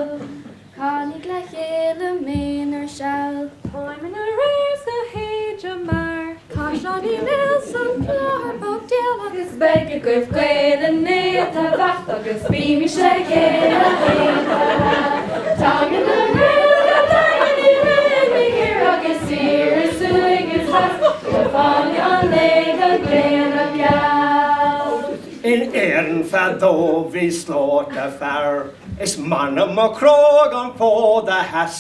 Canaigí le chéile méanar seal. Táim ina réir 's go hÉide mear, Caisleán Uí Néill 's an Clár Bogdéal agus beidh agaibh Gaelainn néata bheacht agus bímis le chéile aontaithe. Teanga na Gaeilge daingean í réim í thoir agus thiar is thuaidh is theas, seo fáinne an lae go gléineach geal. In Éirinn fadó bhí slóite fear Is m'anam mo chróg an fód a sheas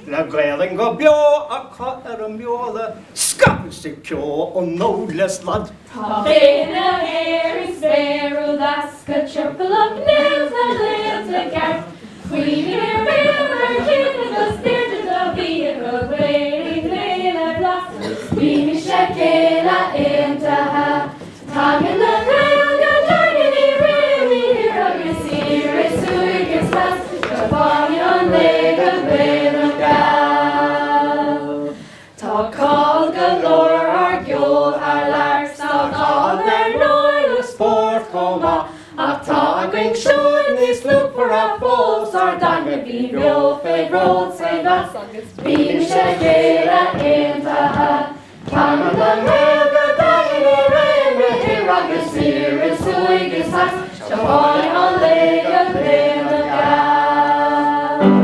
Le Gaelainn go beo acu ar a mbeola Scaipthe sa ceo ó nod le slad. Tá féith na hÉireann spéir ó dheas Go timpeallach néalta léalta gceart Cuimhnigh ar bhéal ar chinn agus daoirde do bhí acu Gaelainn léile blas Bímis le chéile aontaithe Teanga na Gaeilge daingean í réim í thoir agus thiar is thuaidh is theas, seo fáinne an lae go gléineach geal. Tá cáil go leor ar ár gceol thar lear 's tá cáil ar ndóigh le spórt chomh maith ach tá againn seoid níos luachmhaire fós, ár dteanga bhinn bheo fé bhród 's fé mheas agus bímis le chéile aontaithe. Teanga na Gaeilge daingean í réim i thoir agus thiar is thuaidh is theas, seo fáinne an lae go gléineach geal.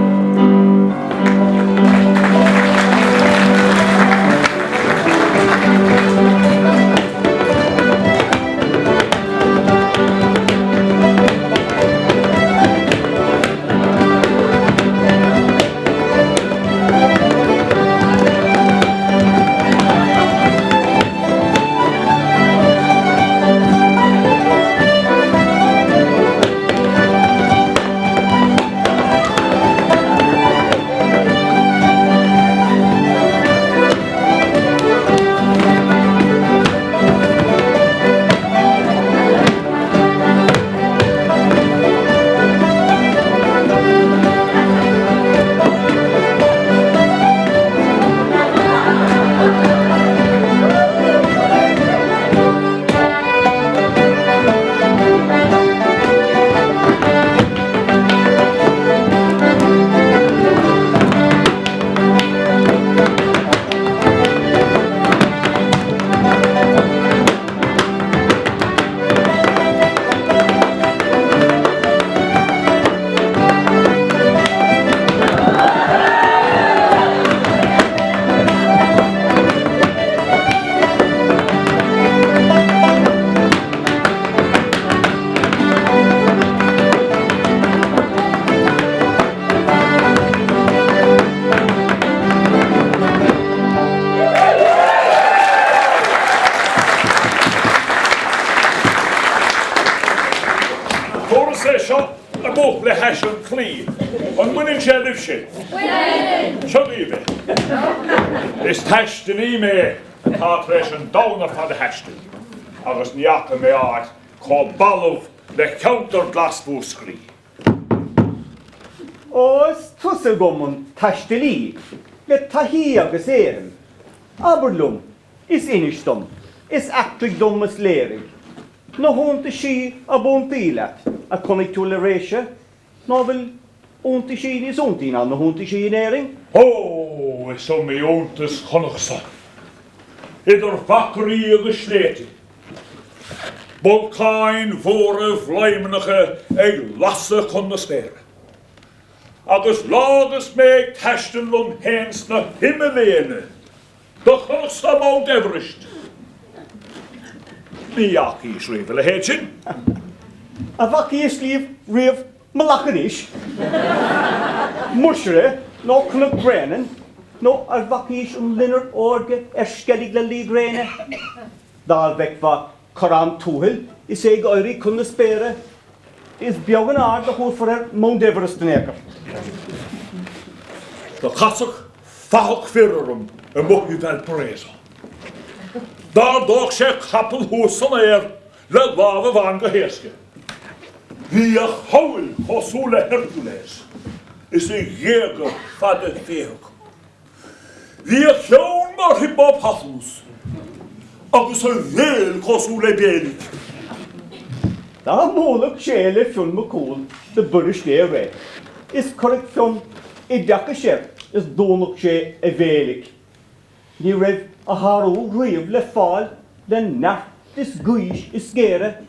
Turas é seo amuigh le hais an chlaí. An mbaineann sé libhse? Baineann! Seo daoibh é. Is taistealaí mé atá tar éis an domhan ar fad a thaisteal agus ní fhaca mé áit chomh balbh le ceantar glas Mhúscraí. Ó, is tusa agam an taistealaí le taithí agus éirim. Abair liom, is inis dom, is eachtraigh dom is léirigh na hiontaisí ab iontaí leat a chonaic tú le réise, ná fuil iontaisí níos iontaí ná na hiontaisí in Éirinn? Ó, is iomaí iontas chonacsa, idir mhachairí agus sléibhte, bolcáin mhóra bhladhmannacha ag lasadh chun na spéire. Agus lá agus mé ag taisteal liom féin sna Himiléanna, do chonacsa Mount Everest. Ní fhacaís riamh a leithéid sin. An bhfacaís riamh Mullach Inis, Muisire nó Cnoc Bréanainn, nó ar bhfacaís an loinnir órga ar sceilg le luí gréine? Dá bhfeicfeá Corrán Tuathail is é ag éirí chun na spéire, is beag an aird a thabharfar ar Mount Everest in aon chor. Do casadh fathach fir orm. amuigh i Valparaiso. D'ardódh sé capall thuas san aer le lámh amháin go héasca. Bhí a chabhail cosúil le Hercules is a ghéaga fada féitheacha. Bhí a cheann mar hiopópatamas agus a bhéal cosúil le béilig. Dá mbuailfeadh sé le Fionn Mac Cumhaill do b'fhuirist é a bhreith, is cuirfeadh Fionn oideachas air is dúnfadh sé a bhéilic. Ní raibh a shárú riamh le fáil le neart is gaois is géire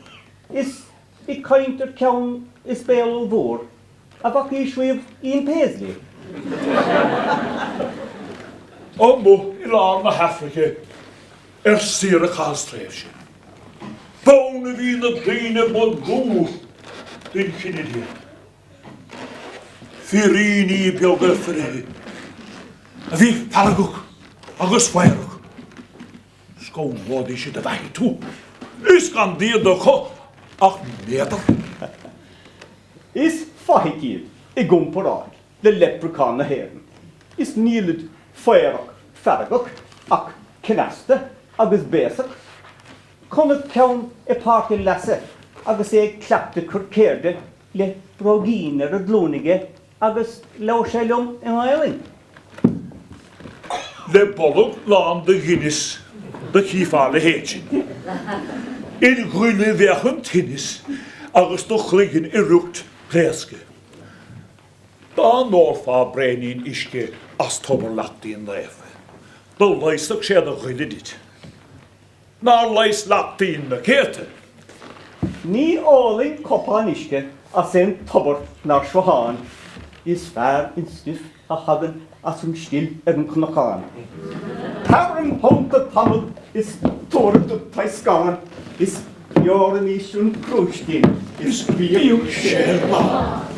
is ag caint ar cheann is béal ollmhór a bhfacaís riamh Ian Paisley. Amuigh i lár na hAfraice ar saoire chaitheas tréimhse. B'ann a bhí na daoine ba lú den chine daonna. Firíní beaga firithe a bhí feargach agus faorach 's go bhfágfaidís i do bheathaidh tú is gan d'iad acu ach méadar. Is fathaigh iad i gcomparáid le leipreacháin na hÉireann. Is nílid faorach feargach ach cneasta agus béasach. Chonac ceann i Páirc an Leasa agus é ag cleachtadh cur ceirde le bróigín ar a ghlúin aige agus labhair sé liom i nGaelainn. Le bolg lán de Guinness do chífeá a leithéid sin. Id ghoile bheadh an tinneas agus do chloigeann i riocht pléasctha. Dá n-ólfá braoinín uisce as Tobar Lachtaín Naofa, do leigheasfadh sé do ghoile duit. Nár leigheas Lachtaín na céadta? Ní ólfainn cupán uisce as aon tobar ná sruthán, Is fearr an stuif a thagann as an stil ar an chnocán. Tar im theannta tamall is tabharfad duit taoscán, Is gearraimís an crúiscín is bíodh sé lán.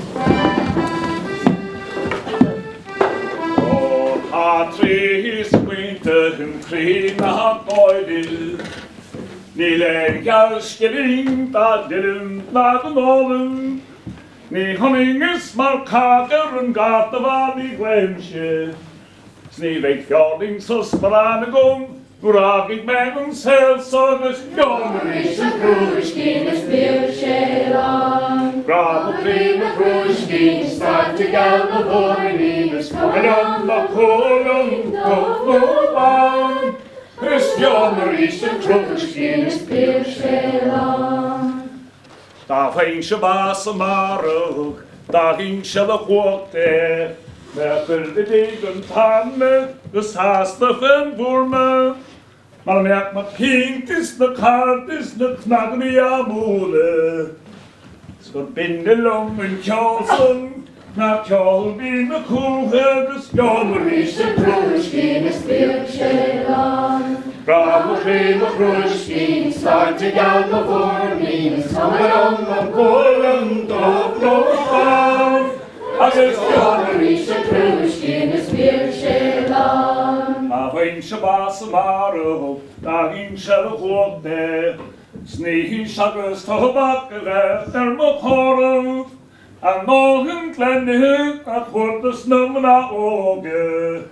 Ó tá troigh smaointe im chroí nach dóigh Níl aon gheal-scilling dá n-ithim ná dá n-ólaim Ní hionann is mar cách ar an gcarnabhal ní ghlaoimse 'S ní bheidh feoirling sa sparán agam nuair a fhágfaidh mé an saol so agus gheobhaim arís an crúiscín is bíodh sé lán. Grá mo chroí mo chrúiscín sláinte gheal mo mhúirín is cuma liom mo chúram dubh nó bán is gheobhaim arís an crúiscín is bíodh sé lán. Dá bhfaighinnse bás amárach, dá bhfaighinn-se le cumhacht é, bheadh i dtigh an t-am go sásta fén bhfuair Mara mbeadh na pínt is na cairt is na cnagannaí á mbualadh, 's gur binne liom an ceol san ná ceol binn na cuaiche agus gheobhaim arís an crúiscín is bíodh sé lán. Grá mo chroí mo chrúiscín, sláinte gheal mo mhúirnín, is cuma liom an cúram dubh nó bán, agus gheobhaim arís an crúiscín is bíodh sé lán. Dá bhfaighinnse bás amárach, dá bhfaighinn-se le cumhacht é, 's ní haois agus tobac a bheith ar mo chomhaireamh, A ndóthain le n-ithe a thabhairt dos na mná óga,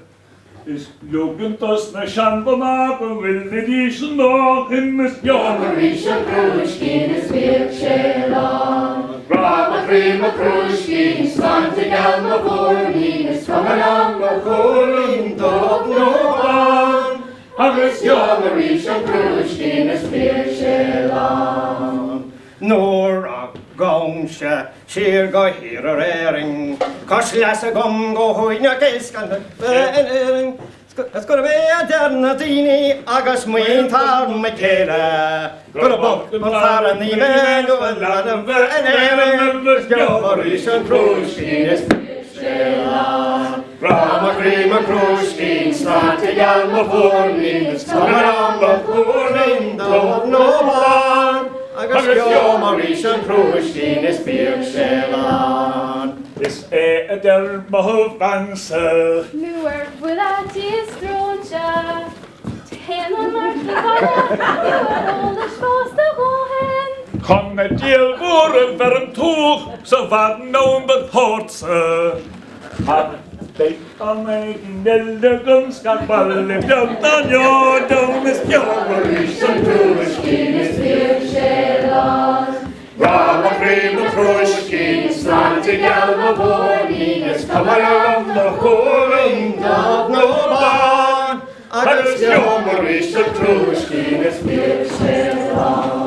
is ligint dos na seanmhná go ngoillfidís a ndóthain is gheobhaim arís an crúiscín is bíodh sé lán. Grá mo chroí mo chrúiscín, sláinte gheal mo mhúirnín, is cuma liom mo chúram dubh nó bán, agus gheobhaim arís an crúiscín is bíodh sé lán. Nuair a ghabhaimse siar go hiarthar Éireann, cois leasa agam go huaigneach is gan bheith in Éirinn, 's gurb é a deir na daoine agus muintir mo chéile, gur bocht an fear a ní mé go bhfuil leanbh bheith in Éirinn, is gheobhaim arís an crúiscín is bíodh sé lán. Grá mo chroí mo chrúiscín, sláinte gheal mo mhúirnín, is cuma liom mo chúram dubh nó bán, agus gheobhaim arís an crúiscín is bíodh sé lán. Is é a deir mo bheansa. Nó ar bhuile Dia stróinse, téann an marc le baile, nó ar ólais bás do dhóthain. Chun na diabhail mhór a bheirim tuagh sa bhfad anonn don shórt-sa. Ach beidh Dá mbeadh neil agam scaip baile beag dá neoid ann is gheobhainn arís an crúiscín is bíodh sé lán. Grá mo chroí mo chrúiscín, sláinte gheal mo mhóinín is cuma liom mo chúram dubh nó bán agus gheobhainn arís an crúiscín is bíodh sé lán.